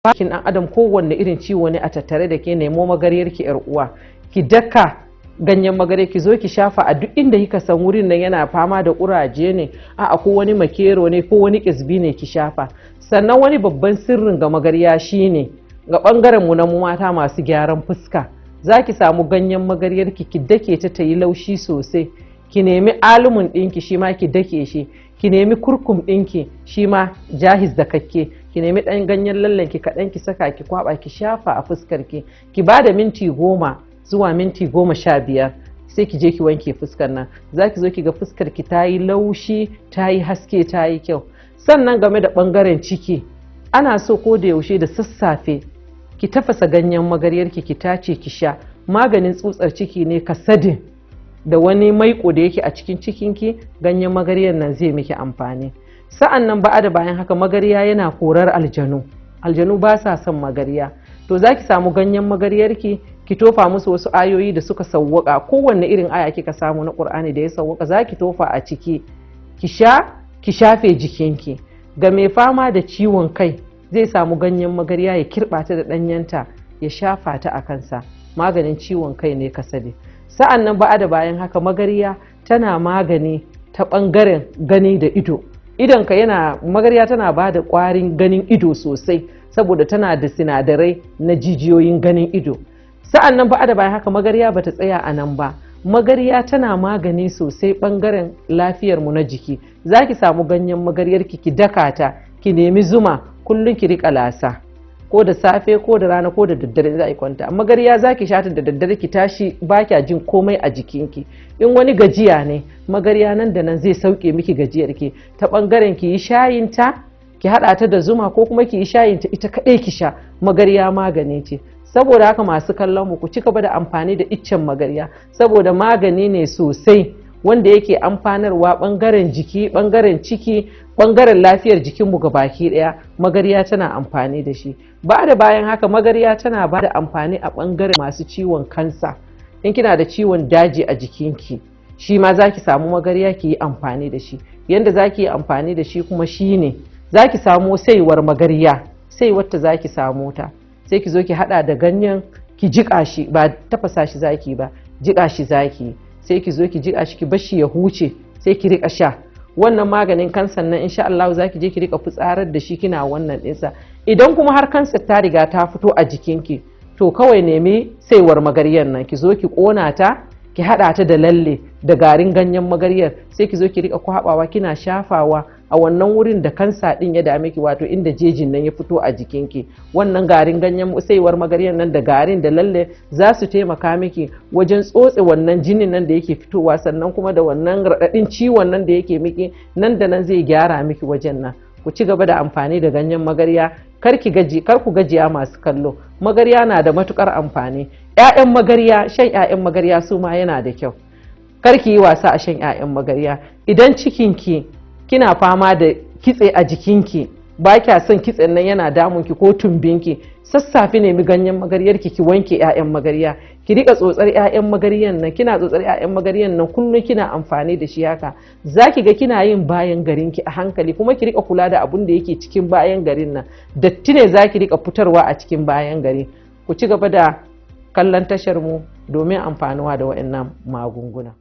Kin dan adam, kowanne irin ciwo ne a tattare da ke, nemo magaryar ki, yar uwa, ki daka ganyen magare, ki zo ki shafa a duk inda kika san wurin nan yana fama da kuraje ne, a ko wani makero ne, ko wani kisbi ne, ki shafa. Sannan wani babban sirrin ga magarya shine ga bangaren mu na mu mata masu gyaran fuska, za ki samu ganyen magaryar ki, ki dake ta ta yi laushi sosai. Ki nemi alumun ɗinki, shi ma ki dake shi. Ki nemi kurkum ɗinki, shi ma jahiz da kakke. Ki nemi ɗan ganyen lallen ki kaɗan, ki saka, ki kwaɓa, ki shafa a fuskar ki. Ki ba da minti 10 zuwa minti 15, sai ki je ki wanke fuskar nan. Za ki zo ki ga fuskar ki ta yi laushi, ta yi haske, ta yi kyau. Sannan game da ɓangaren ciki, ana so ko da yaushe da sassafe ki tafasa ganyen magaryarki, ki tace, ki sha. Maganin tsutsar ciki ne, kasadin da wani maiko da yake a cikin cikinki, ganyen magaryar nan zai miki amfani. Sa'an nan ba'a da bayan haka, magarya yana korar aljanu. Aljanu ba sa son magarya. To za ki samu ganyen magaryarki, ki tofa musu wasu ayoyi da suka sawwaka. Kowanne irin aya kika samu na Ƙur'ani da ya sawwaka, za ki tofa a ciki, ki sha, ki shafe jikinki. Ga mai fama da ciwon kai, zai samu ganyen magarya, ya kirɓa ta da ɗanyenta, ya shafa ta a kansa. Maganin ciwon kai ne kasade. Sa'an nan ba'a da bayan haka, magarya tana magani ta ɓangaren gani da ido. Idonka yana, magarya tana ba da ƙwarin ganin ido sosai, saboda tana da sinadarai na jijiyoyin ganin ido. Sa'an nan ba'a da bayan haka, magarya bata tsaya a nan ba. Magarya tana magani sosai ɓangaren lafiyarmu na jiki. Za ki samu ganyen magaryarki, ki daka ta, ki nemi zuma, kullum ki riƙa lasa, ko da safe, ko da rana, ko da daddare za a yi kwanta. Magarya za ki shata da daddare, ki tashi ba kya jin komai a jikinki. In wani gajiya ne, magarya nan da nan zai sauke miki gajiyarki. Ta bangaren ki yi shayinta, ki haɗa ta da zuma, ko kuma ki yi shayinta ita kaɗai ki sha, magarya magani ce. Saboda haka, masu kallon mu, ku ci gaba da amfani da iccen magarya, saboda magani ne sosai wanda yake amfanarwa bangaren jiki, bangaren ciki, bangaren lafiyar jikinmu ga baki daya. Magarya tana amfani da shi. Ba da bayan haka, magarya tana ba da amfani a bangaren masu ciwon kansa. In kina da ciwon daji a jikinki, shi ma za ki samu magarya ki yi amfani da shi. Yanda za ki yi amfani da shi kuma shine za ki samu saiwar magarya, saiwar ta za ki samu ta, sai ki zo ki hada da ganyen, ki jiƙa shi. Ba tafasa shi zaki ba, jiƙa shi zaki. Sai ki zo ki jiƙa shi, ki bashi ya huce, sai ki rika sha wannan maganin kansan nan. Insha Allah za ki je ki rika fitsarar da shi, kina wannan ɗinsa. Idan kuma har kansa ta riga ta fito a jikinki, to kawai nemi saiwar magaryar nan, ki zo ki ƙona ta, ki haɗa ta da lalle da garin ganyen magaryar, sai ki zo ki rika kwabawa, kina shafawa a wannan wurin da kansa din ya dame ki, wato inda jejin nan ya fito a jikinki. Wannan garin ganyen saiwar magaryar nan da garin da lalle za su taimaka miki wajen tsotse wannan jinin nan da yake fitowa, sannan kuma da wannan raɗaɗin ciwon nan da yake miki, nan da nan zai gyara miki wajen nan. Ku ci gaba da amfani da ganyen magarya, kar ki gaji, kar ku gajiya. Masu kallo, magarya na da matukar amfani. Ƴaƴan magarya, shan ƴaƴan magarya su ma yana da kyau. Kar ki yi wasa a shan ƴaƴan magarya. Idan cikinki kina fama da kitse a jikinki, ba kya son kitsen nan yana damunki ko tumbinki, sassafe nemi ganyen magaryarki, ki wanke 'ya'yan magarya, ki rika tsotsar 'ya'yan magaryan nan. Kina tsotsar 'ya'yan magaryan nan kullum, kina amfani da shi haka, zaki ga kina yin bayan garinki a hankali. Kuma ki rika kula da abun da yake cikin bayan garin nan, datti ne zaki rika fitarwa a cikin bayan gari. Ku ci gaba da kallon tashar mu domin amfanuwa da waɗannan magunguna.